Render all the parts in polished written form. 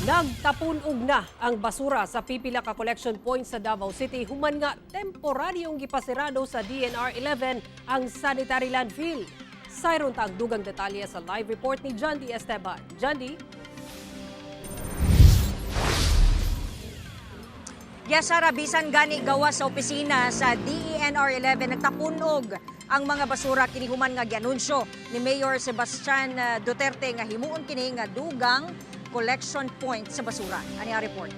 Nagtapun-og na ang basura sa pipila ka collection points sa Davao City human nga temporaryong gipasirado sa DENR 11 ang sanitary landfill. Sayron ta ang dugang detalye sa live report ni John D. Esteban. John D. Yes, Sara, bisan gani gawa sa opisina sa DENR 11, nagtapunog ang mga basura kini human nga gianunsyo ni Mayor Sebastian Duterte nga himuon kini nga dugang collection point sa basura. Ani ang report.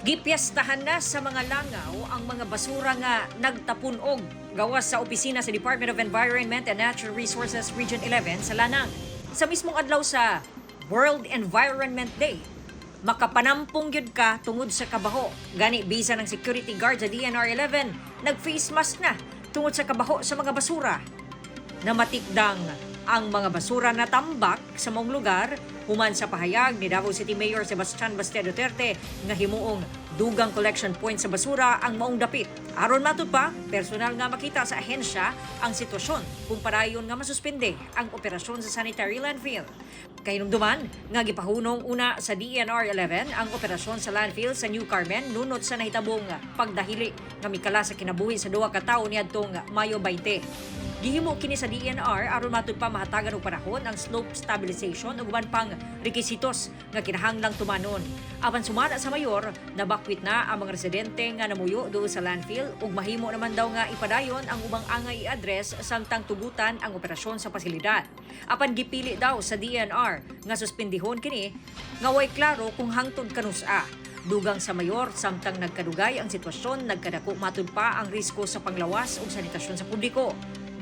Gipiestahan na sa mga langaw ang mga basura nga nagtapunog gawas sa opisina sa Department of Environment and Natural Resources Region 11 sa Lanang. Sa mismong adlaw sa World Environment Day, makapanampong gyud ka tungod sa kabaho. Gani bisan ang security guard sa DNR 11 nag-face mask na tungod sa kabaho sa mga basura. Namatikdang ang mga basura na tambak sa maong lugar human sa pahayag ni Davao City Mayor Sebastian Baste Duterte nga himuong dugang collection point sa basura ang maong dapit. Aron matud pa, personal nga makita sa ahensya ang sitwasyon kung padayon nga masuspende ang operasyon sa sanitary landfill. Kahinumduman nga gipahunong una sa DENR 11 ang operasyon sa landfill sa New Carmen nunot sa nahitabong pagdahili nga mikala sa kinabuhi sa duha ka tawo niadtong Mayo 20. Gihimo kini sa DENR aron matud pa mahatagan og panahon ang slope stabilization ug uban pang rekisitos nga kinahanglang tumanon. Apan sumala sa mayor, nabakwit na ang mga residente nga namuyo duol sa landfill ug mahimo naman daw nga ipadayon ang ubang angay i-address samtang tugutan ang operasyon sa pasilidad. Apan gipili daw sa DENR nga suspendihon kini nga way klaro kung hangtod kanus-a. Dugang sa mayor, samtang nagkadugay ang sitwasyon, nagkadako matud pa ang risko sa panglawas ug sanitasyon sa publiko.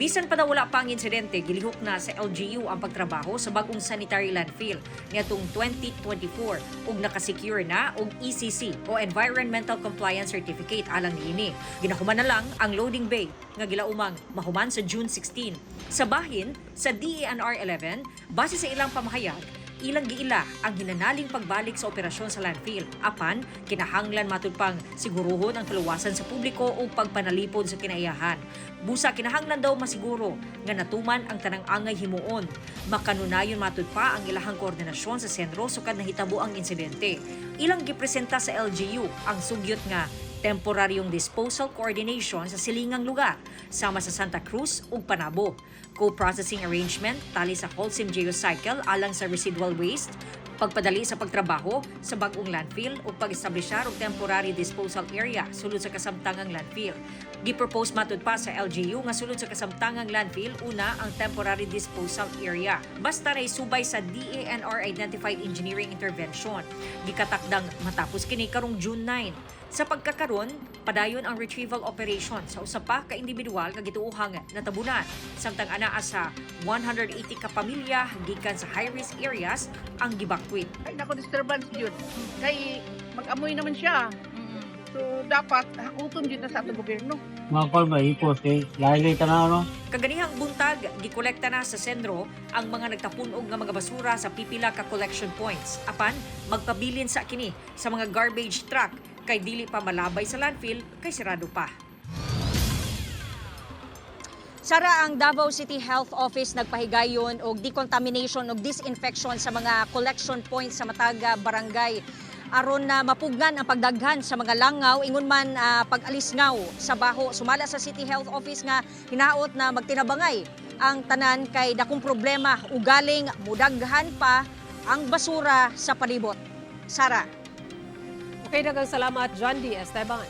Bisan pa daw wala pa ang insidente, gilihok na sa LGU ang pagtrabaho sa bagong sanitary landfill niadtong 2024 ug nakasecure na og ECC o Environmental Compliance Certificate alang niini. Ginahuman na lang ang loading bay nga gilaumang mahuman sa June 16. Sa bahin sa DENR 11, base sa ilang pamahayag, ilang giila ang hinanaling pagbalik sa operasyon sa landfill. Apan, kinahanglan matud pang siguruhon ang kaluwasan sa publiko ug pagpanalipod sa kinaiyahan. Busa kinahanglan daw masiguro nga natuman ang tanang angay himuon. Makanunayon matud pa ang ilahang koordinasyon sa sentro sukad nahitabo ang insidente. Ilang gipresenta sa LGU ang sugyot nga temporaryong disposal coordination sa silingang lugar sama sa Santa Cruz ug Panabo. Co-processing arrangement tali sa Holcim Geocycle alang sa residual waste, pagpadali sa pagtrabaho sa bag-ong landfill ug pag-establishar og temporary disposal area sulod sa kasamtangang landfill. Gi-propose matud pa sa LGU nga sulod sa kasamtangang landfill una ang temporary disposal area. Basta na isubay sa DENR Identified Engineering Intervention. Gikatakdang matapos kini karong June 9. Sa pagkakaron, padayon ang retrieval operation sa usa pa ka individual nga gituohang natabunan. Samtang anaa sa 180 ka pamilya gikan sa high-risk areas ang gibakwit. Ay, nako, disturbance yun. Kay mag-amoy naman siya. So, dapat hakuton yun na sa atong gobyerno. Mga kol ba, ipos kay lahi tanan no. Kaganihang buntag, gikolekta na sa sentro ang mga nagtapunog nga mga basura sa pipila ka collection points. Apan, magpabilin sa kini sa mga garbage truck kay dili pa malabay sa landfill kay sirado pa. Sara, ang Davao City Health Office nagpahigayon og decontamination og disinfection sa mga collection points sa matag barangay aron na mapugnan ang pagdaghan sa mga langaw ingon man pag-alisngaw sa baho. Sumala sa City Health Office nga hinaot na magtinabangay ang tanan kay dakong problema ugaling mudaghan pa ang basura sa palibot. Sara. Okay, daghang salamat, John D. Esteban.